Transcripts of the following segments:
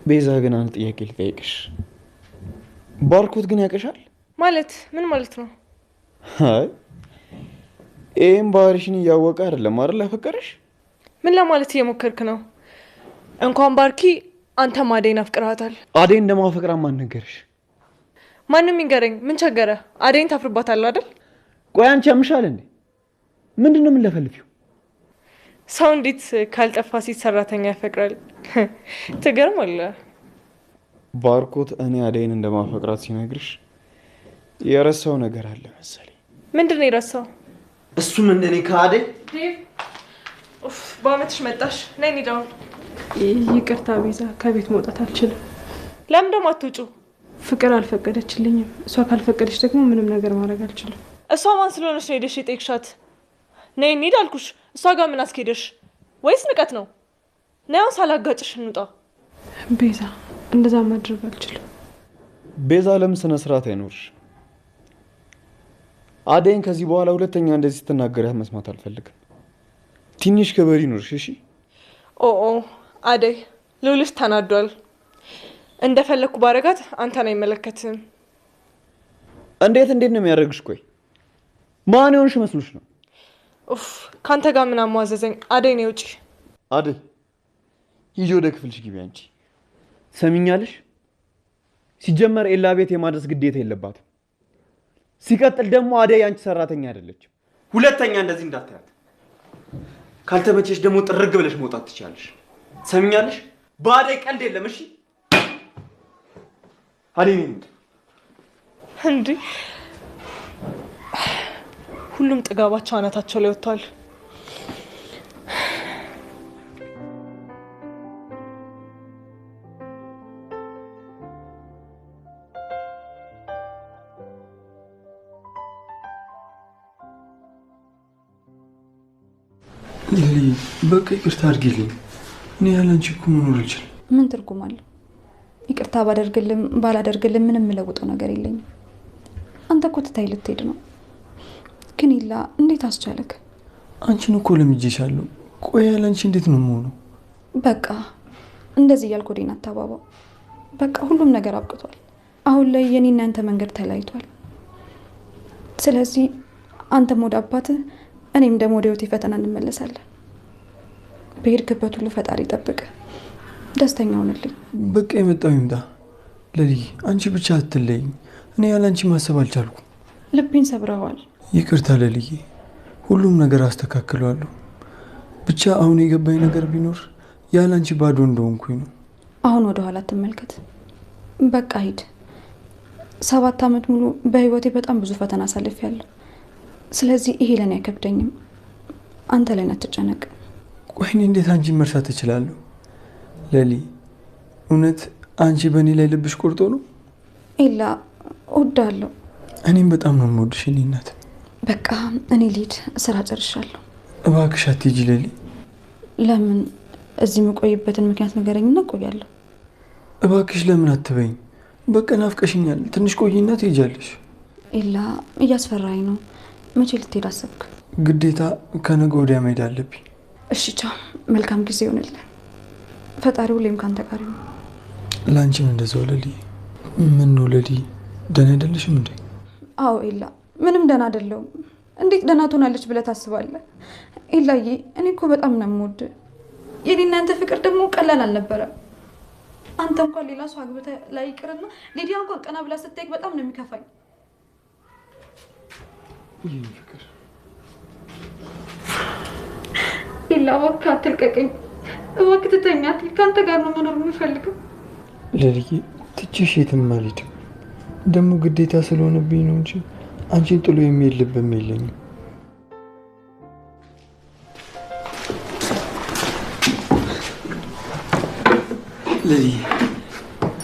ቤዛ ግን አንድ ጥያቄ ልጠይቅሽ። ባርኮት ግን ያውቅሻል? ማለት ምን ማለት ነው? አይ ይሄን ባህሪሽን እያወቀ አይደለም አይደል ያፈቀረሽ? ምን ለማለት እየሞከርክ ነው? እንኳን ባርኪ አንተም አደይን አፍቅረሃታል። አደይን እንደማፈቅራ ማን ነገርሽ? ማንም ይንገረኝ፣ ምን ቸገረ? አደይን ታፍርባታለህ አይደል? ቆይ አንቺ ያምሻል እንዴ? ምንድነው የምንለፈልፊው? ሰው እንዴት ካልጠፋ ሴት ሰራተኛ ያፈቅራል? ትገርማለህ። ባርኮት እኔ አደይን እንደማፈቅራት ሲነግርሽ የረሳው ነገር አለ መሰለኝ። ምንድን ነው የረሳው? እሱም እንደኔ ከአደይ ኡፍ፣ በአመትሽ መጣሽ። ነይ እንሂድ አሁን። ይቅርታ ቤዛ፣ ከቤት መውጣት አልችልም። ለምን ደግሞ አትወጪው? ፍቅር አልፈቀደችልኝም። እሷ ካልፈቀደች ደግሞ ምንም ነገር ማድረግ አልችልም። እሷ ማን ስለሆነች ነው ሄደሽ የጠየቅሻት? ነይ እንሂድ አልኩሽ። እሷ ጋር ምን አስኬደሽ? ወይስ ንቀት ነው? ነይ አሁን ሳላጋጭሽ እንውጣ። ቤዛ፣ እንደዛ ማድረግ አልችልም። ቤዛ ለምን ስነ ስርዓት አይኖርሽ? አደይን ከዚህ በኋላ ሁለተኛ እንደዚህ ስትናገሪያት መስማት አልፈልግም። ትንሽ ክብር ይኑርሽ እሺ? ኦ አደይ፣ ልውልሽ ተናዷል። እንደፈለግኩ ባረጋት አንተን አይመለከትም። እንዴት እንዴት ነው የሚያደርግሽ? ቆይ ማን የሆንሽ መስሎሽ ነው? ኡፍ፣ ካንተ ጋር ምን አሟዘዘኝ? አደይ ነይ ውጪ። አደይ ሂጂ ወደ ክፍልሽ ግቢ። አንቺ ሰሚኛለሽ? ሲጀመር ኤላ ቤት የማድረስ ግዴታ የለባትም። ሲቀጥል ደግሞ አደይ አንቺ ሰራተኛ አይደለችም። ሁለተኛ እንደዚህ እንዳታያት። ካልተመቸሽ ደግሞ ጥርግ ብለሽ መውጣት ትችያለሽ። ሰሚኛለሽ? በአደይ ቀልድ የለም እሺ? አደይ ነኝ እንዴ! ሁሉም ጥጋባቸው አናታቸው ላይ ወጥቷል። ሌሊ በቃ ይቅርታ አድርጊልኝ። እኔ ያለ አንቺ እኮ መኖር አልችልም። ምን ትርጉም አለው? ይቅርታ ባደርግልም ባላደርግልም ምንም የምለውጠው ነገር የለኝም። አንተ እኮ ትታይ ልትሄድ ነው። ግን ይላ እንዴት አስቻለክ? አንቺን እኮ ለምጄሻለሁ። ቆይ ያለ አንቺ እንዴት ነው የምሆነው? በቃ እንደዚህ እያልክ ወዴን አታባባው። በቃ ሁሉም ነገር አብቅቷል። አሁን ላይ የኔና ያንተ መንገድ ተለያይቷል። ስለዚህ አንተም ወደ አባትህ እኔም ደግሞ ወደ ህይወቴ ፈተና እንመለሳለን። በሄድክበት ሁሉ ፈጣሪ ይጠብቅህ። ደስተኛ ሆንልኝ። በቃ የመጣው ይምጣ። ለሊ አንቺ ብቻ አትለይኝ። እኔ ያለ አንቺ ማሰብ አልቻልኩም። ልቤን ሰብረዋል። ይቅርታ ለልዬ፣ ሁሉም ነገር አስተካክለዋለሁ። ብቻ አሁን የገባኝ ነገር ቢኖር ያለ አንቺ ባዶ እንደሆንኩኝ ነው። አሁን ወደ ኋላ አትመልከት። በቃ ሂድ። 7 ዓመት ሙሉ በህይወቴ በጣም ብዙ ፈተና አሳልፌያለሁ። ስለዚህ ይሄ ለኔ አይከብደኝም። አንተ ላይ አትጨነቅ። ቆይ እኔ እንዴት አንቺን መርሳት እችላለሁ? ለሊ እውነት አንቺ በእኔ ላይ ልብሽ ቆርጦ ነው? ኤላ እወድሃለሁ። እኔም በጣም ነው የምወድሽ የእኔ እናት። በቃ እኔ ልሂድ፣ ስራ ጨርሻለሁ። እባክሽ አትሂጂ ለሊ። ለምን? እዚህ የምቆይበትን ምክንያት ንገረኝና እቆያለሁ። እባክሽ ለምን አትበይኝ? በቃ ናፍቀሽኛል። ትንሽ ቆይና ትሄጃለሽ። ኤላ እያስፈራኝ ነው። መቼ ልትሄድ አሰብክ? ግዴታ ከነገ ወዲያ መሄድ አለብኝ። እሺ ቻው፣ መልካም ጊዜ ይሆንልህ። ፈጣሪ ሁሌም ካንተ ጋር ይሁን። ላንቺም እንደዛው ለሊ። ምን ነው ለሊ፣ ደህና አይደለሽም እንዴ? አዎ ኤላ፣ ምንም ደህና አይደለሁም። እንዴት ደህና ትሆናለች ብለህ ታስባለህ? ኤላዬ፣ እኔ እኮ በጣም ነው የምወድህ። የኔና ያንተ ፍቅር ደግሞ ቀላል አልነበረም። አንተ እንኳን ሌላ ሰው አግብተህ ላይ ይቅርና ሊዲያ እንኳን ቀና ብላ ስታይክ በጣም ነው የሚከፋኝ። የኔ ፍቅር ኤላ እባክህ አትልቀቀኝ። እባክህ ትተኛ። ከአንተ ጋር ነው መኖር የምፈልገው። ለልዬ ትቼሽ የትም አልሄድም። ደግሞ ግዴታ ስለሆነብኝ ነው እንጂ አንቺን ጥሎ የሚሄድ ልብም የለኝም። ለልዬ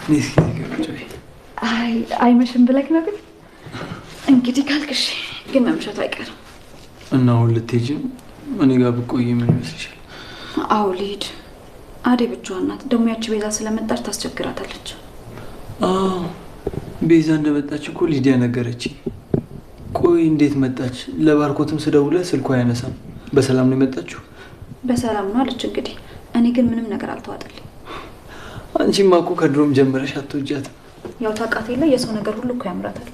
እኔ እስኪ ቁጭ በይ። አይ አይመሽም ብለህ ነው ግን እንግዲህ ካልክሽ ግን መምሸቱ አይቀርም። እና አሁን ልትሄጂ እኔ ጋር ብትቆይ ምን ይመስልሻል? አዎ ልሂድ። አደይ ብቻዋን ናት። ደግሞ ያቺ ቤዛ ስለመጣች ታስቸግራታለች። አዎ ቤዛ እንደመጣች እኮ ሊዲያ ነገረችኝ። ቆይ እንዴት መጣች? ለባርኮትም ስደውልለት ስልኳ አያነሳም። በሰላም ነው የመጣችው? በሰላም ነው አለች። እንግዲህ እኔ ግን ምንም ነገር አልተዋጠልኝ። አንቺማ እኮ ከድሮም ጀምረሽ አትወጃትም። ያው ታውቃት የለ የሰው ነገር ሁሉ እኮ ያምራታል።